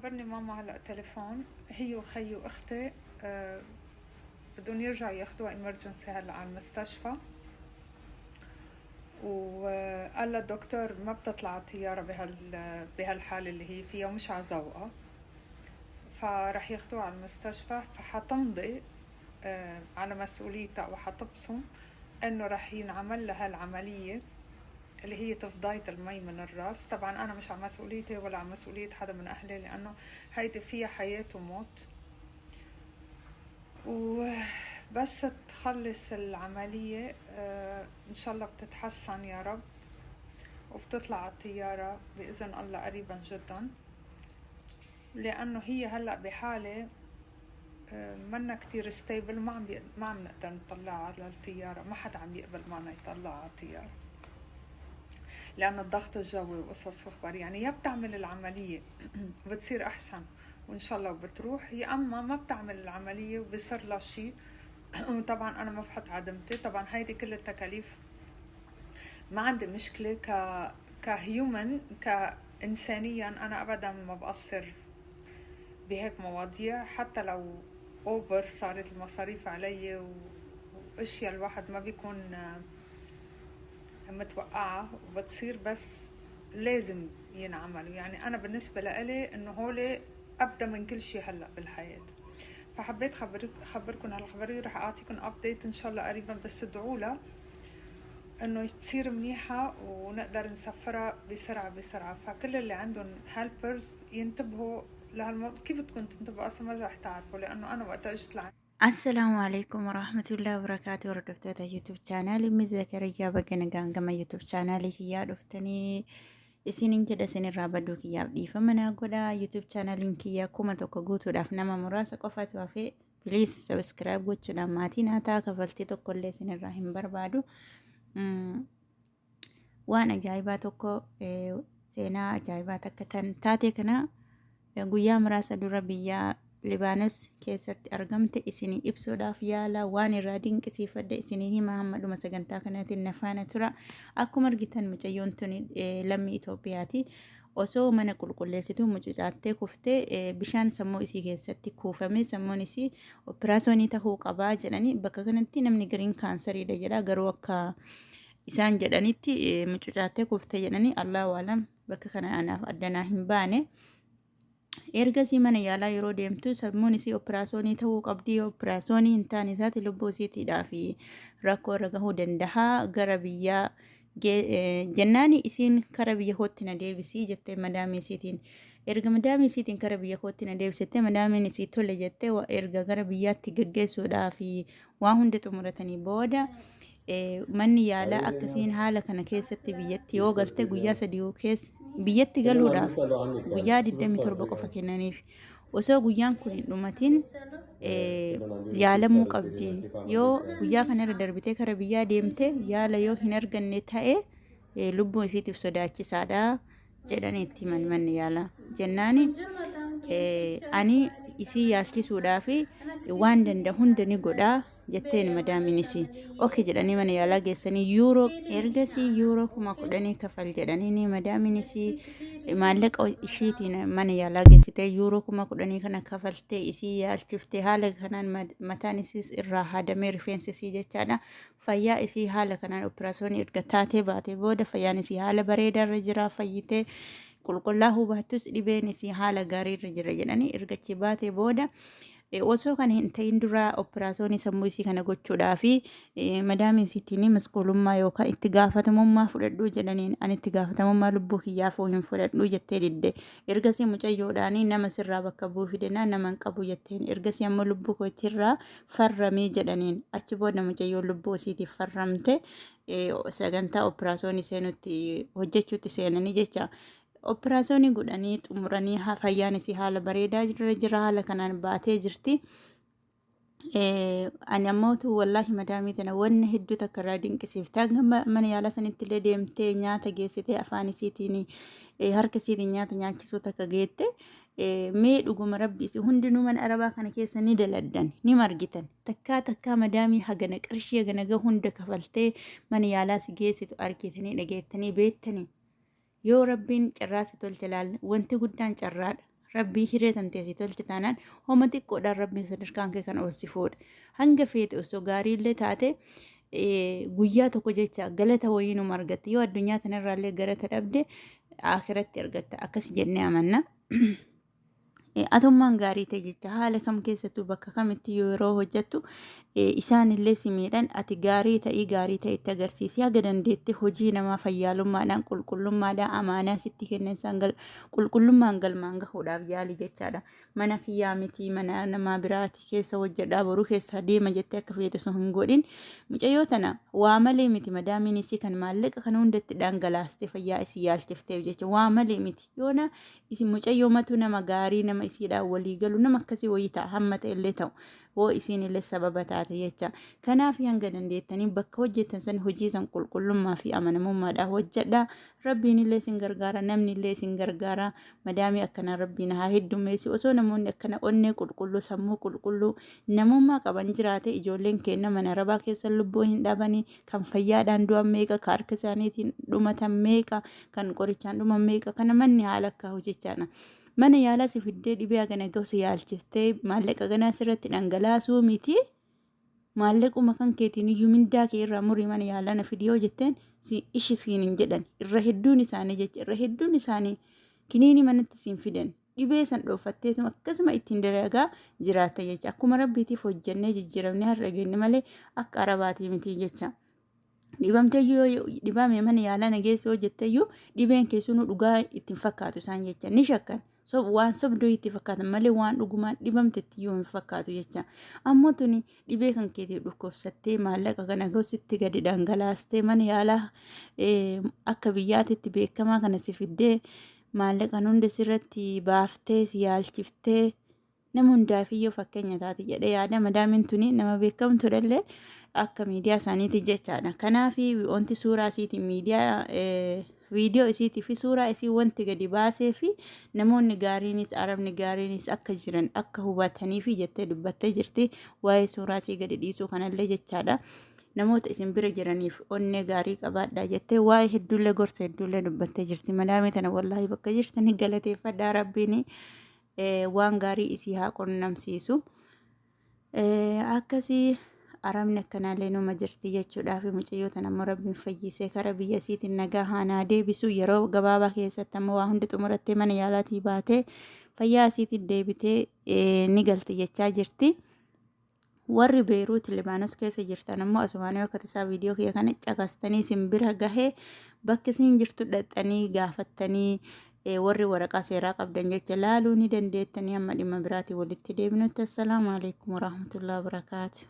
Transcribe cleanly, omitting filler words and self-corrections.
بتخبرني ماما هلا تليفون، هي وخيي واختي بدهم يرجعوا ياخدوها emergency هلا على المستشفى. وقال لها الدكتور ما بتطلع الطيارة بهالحالة اللي هي فيها ومش على ذوقها، فرح ياخدوها على المستشفى، فحتمضي على مسؤوليتها وحتبصم انه رح ينعمل لها العملية اللي هي تفضاية المي من الراس. طبعا انا مش على مسؤوليتي ولا على مسؤولية حدا من اهلي، لانه هيدي فيها حياة وموت. وبس تخلص العملية ان شاء الله بتتحسن يا رب وبتطلع على الطيارة بإذن الله قريبا جدا، لأنه هي هلأ بحالة منا كتير stable، ما عم نقدر نطلعها على الطيارة، ما حدا عم يقبل معنا يطلعها على الطيارة لأن الضغط الجوي وقصص وأخبار. يعني يا بتعمل العملية وبتصير أحسن وإن شاء الله وبتروح، يا أما ما بتعمل العملية وبصير لها شيء. وطبعا أنا ما بحط عدمتي، طبعا هيدي كل التكاليف ما عندي مشكلة ك human كإنسانيا، أنا أبدا ما بقصر بهيك مواضيع، حتى لو over صارت المصاريف علي واشياء الواحد ما بيكون متوقعة وبتصير، بس لازم ينعملوا. يعني أنا بالنسبة لإلي إنه هولي أبدأ من كل شيء هلأ بالحياة. فحبيت خبركم هالخبرية، ورح أعطيكم update إن شاء الله قريبا، بس ادعوا لها إنه تصير منيحة ونقدر نسفرها بسرعة بسرعة. فكل اللي عندهم helpers ينتبهوا لهالموضوع. كيف بدكم تنتبهوا أصلا ما رح تعرفوا، لأنه أنا وقتها اجت لعندي. Assalaamu alaikum warahmatullahi wabarakatuh. Hordoftoota YouTube chaanaalii Ummi Zakariyaa, baga nagaan gama YouTube chaanaalii kiyyaa dhuftanii isinin jedha. Isinirraa baduu kiyyaaf dhiifama naa godha. YouTube chaanaaliin kiyya 1000 guutuudhaaf nama muraasa qofatu hafee. Please subscribe gochuudhaan maatii naa ta'a. Kafaltii tokkollee isinirraa hin barbaadu. Waan ajaa'ibaa tokko, seenaa ajaa'ibaa takka tan taate kana guyyaa muraasa dura biyya Libaanos keessatti argamte isinii ibsuudhaaf yaala. Waan irraa dinqisiifadhe isinii hima. Hamma dhuma sagantaa kanaatiin na faana tura. Akkuma argitan mucayyoon tuni lammii Itoophiyaati. Osoo mana qulqulleessituu mucucaattee kuftee bishaan sammuu isii keessatti kuufame. Sammuun isii operaasyoonii tahuu qabaa jedhanii. Bakka kanatti namni gariin kaansariidha jedha, garuu akka isaan jedhanitti mucucaattee kuftee jedhanii. Allahu alam, bakka kana anaaf addanaa hin baane. Ergasii mana yaalaa yeroo deemtu sammuun isii operaasyoonii ta'uu qabdi. Operaasyoonii hin taane taate lubbuu isiitiidhaa fi rakkoo irra gahuu danda'a. Gara biyyaa jennaani isiin kara biyya kootti na deebisii jettee madaamii isiitiin. Erga madaamii isiitiin kara biyya kootti na deebisette, madaamiin isii tole jettee, erga gara biyyaatti geggeessuudhaa fi waa hunda xumuratanii booda, manni yaalaa akkasiin haala kana keessatti biyyatti yoo galte guyyaa 3 keessa biyyatti galuudhaaf guyyaa 27 qofa kennaniif. Osoo guyyaan kun hin dhumatin yaalamuu qabdi. Yoo guyyaa kanarra darbitee kara biyyaa deemte, yaala yoo hin arganne ta'e, lubbuu isiitiif sodaachisaadha jedhanii itti himan manni yaalaa. Jennaani ani isii yaalchisuudhaaf waan danda'u hunda ni godhaa jetteen madaamiin isii. Okay jedhanii mana yaalaa geessanii yuuroo ergasii yuuroo 10,000 kafal jedhanii madaamiin isii maallaqa ishiitiin mana yaalaa geessitee yuuroo 10,000 kana kafaltee isii yaalchiftee. Haala kanaan mataan isiis irraa haadamee, rifeensi isii jechaadha. Fayyaa isii haala kanaan operaasyoonii erga taatee baatee booda fayyaan isii haala bareedaarra jira. Fayyitee qulqullaa'uu baattus dhibeen isii haala gaariirra jira jedhanii. Erga achi baatee booda, osoo kana hin ta'in dura operaasyoonii sammuu isii kana gochuudhaa fi madaamiin isiitiin masquulummaa yookaan itti gaafatamummaa fudhadhuu jedhaniin. Ani itti gaafatamummaa lubbuu kiyyaafuu hin fudhadhuu jettee didde. Ergasii mucayyoodhaanii nama sirraa bakka bu'uu fidenaa, nama hin qabu jetteen. Ergasii ammoo lubbuu kootirraa farramii jedhaniin. Achi booda mucayyoon lubbuu isiitiif farramte. Sagantaa operaasyoonii seenutti hojjechuutti seenanii jecha. Operaasyoonii godhanii xumuranii fayyaan isii haala bareedaa jira, haala kanaan baatee jirti. Ani ammootu wallaahi madaamii tana wanni hedduu takka irraa dinqisiifta. Mana yaalaa sanitti illee deemtee nyaata geessitee afaan isiitiin, harka isiitiin nyaata nyaachisuu takka geette. Mee dhuguma rabbi isin hundinuu mana arabaa kana keessa ni daladdan, ni margitan. Takkaa takkaa madaamii hagana qarshii hagana gahu hunda kafaltee mana yaalaa si geessitu argitanii dhageettanii beettanii? Yoo rabbiin carraa si tolche laal, wanti guddaan carraadha. Rabbii hiree tantee si tolche taanaan homa xiqqoodhaan Rabbiin sadarkaan kee kan ol si fuudha. Hanga feete osoo gaariillee taate guyyaa tokko jecha galata wayii numa argatte. Yoo addunyaa tanarraallee galata dhabde akhiratti argatta. Akkas jennee amanna. Atummaan gaarii ta'e jecha haala kam keessattuu bakka kamitti yeroo hojjettu isaanillee si miidhan ati gaarii ta'ii gaarii ta'e itti agarsiisi haga dandeette hojii namaa fayyaalummaadhaan qulqullummaadhaan amaanaa sitti kennan isaan qulqullummaan galmaan gahuudhaaf yaali jechaadha. Mana kiyyaa miti mana namaa biraati keessa hojjedhaa boruu keessa deema jettee akka feete osoo hin godhin mucayyoo tana waa malee miti madaamiin isii kan maallaqa kana hundatti dhangalaaste fayyaa isii yaalchifteef jecha waa malee miti. Yoona isin mucayyoo matu nama gaarii nama isiidhaan walii galu nama akkasii wayii ta'a hamma ta'e illee ta'u hoo isiin illee sababa taate jecha. Kanaaf hanga dandeettanii bakka hojjettan san hojii san qulqullummaa fi amanamummaadhaan hojjedha. Rabbiin illee isin gargaara namni illee isin gargaara. Madaamii akkanaa Rabbiin haa heddummeessi. Osoo namoonni akkana onnee qulqulluu sammuu qulqulluu namummaa qaban jiraate ijoolleen keenya mana arabaa keessa lubbuu hin dhabanii kan fayyaadhaan du'an meeqa kan harka isaaniitiin dhumatan meeqa kan qorichaan dhuman meeqa kana manni haala akka hojjechaadha. Mana yaalaa si fiddee dhibee hagana gahu si yaalchiftee maallaqa ganaa sirratti dhangalaasuu miti. Maallaquma kan keetiin iyyuu mindaa kee irraa murii mana yaalaa na fidi yoo jetteen si ishi siin hin jedhan irra hedduun isaanii jecha irra hedduun isaanii kiniini manatti siin fidan dhibee san dhooffatteetuma akkasuma ittiin dalagaa jiraatta jecha akkuma rabbiitiif hojjennee jijjiiramnee har'a genne malee akka arabaatii miti jecha. Dhibamtee yoo dhibame mana yaalaa na geessi yoo jetteyyuu dhibeen kee sunuu dhugaa itti hin fakkaatu isaan jecha ni shakkan. Sob waan sobduu itti fakkaatan malee waan dhugumaan dhibamtetti iyyuu hin fakkaatu jecha. Ammoo tuni dhibee kan keetiif dhukkubsattee maallaqa kana gositti gadi dhangalaastee mana yaalaa akka biyyaatitti beekamaa kana si fiddee maallaqa kan hunda sirratti baaftee si yaalchiftee nama hundaafiyyuu fakkeenya taati jedhee yaada. Madaamiin tuni nama beekamtuudhallee akka miidiyaa isaaniiti jechaadha. Kanaaf wanti suuraa isiitiin miidiyaa viidiyoo isiitii fi suuraa isii wanti gadi baasee fi namoonni gaariinis arabni gaariinis akka jiran akka hubatanii fi jettee dubbattee jirti waa'ee suuraa isii gadi dhiisuu kanallee jechaadha. Namoota isin bira jiraniif onnee gaarii qabaadhaa jettee waa'ee hedduullee gorsa hedduullee dubbattee jirti. Madaamii tana wallaahi bakka jirtanii galateeffadhaa rabbiin waan gaarii isii haa qunnamsiisu. Akkasii arabni akkanaallee numa jirti jechuudhaaf mucayyoo tana ammoo rabbiin fayyisee kara biyya isiitiin nagaa haanaa deebisu yeroo gabaabaa keessatti ammoo waa hundi xumurattee mana yaalaatii baatee fayyaa isiitiin deebitee ni galti jechaa jirti. Warri Beeruut Libaanos keessa jirtan ammoo asumaan yoo akka tasaa viidiyoo kiyya kana caqastanii isin bira gahee bakki isin jirtu dhaqxanii gaafattanii warri waraqaa seeraa qabdan jecha laaluu ni dandeettanii amma dhimma biraatiin walitti deebinutti assalaamu alaikum warahmatullahi wabarakaatu.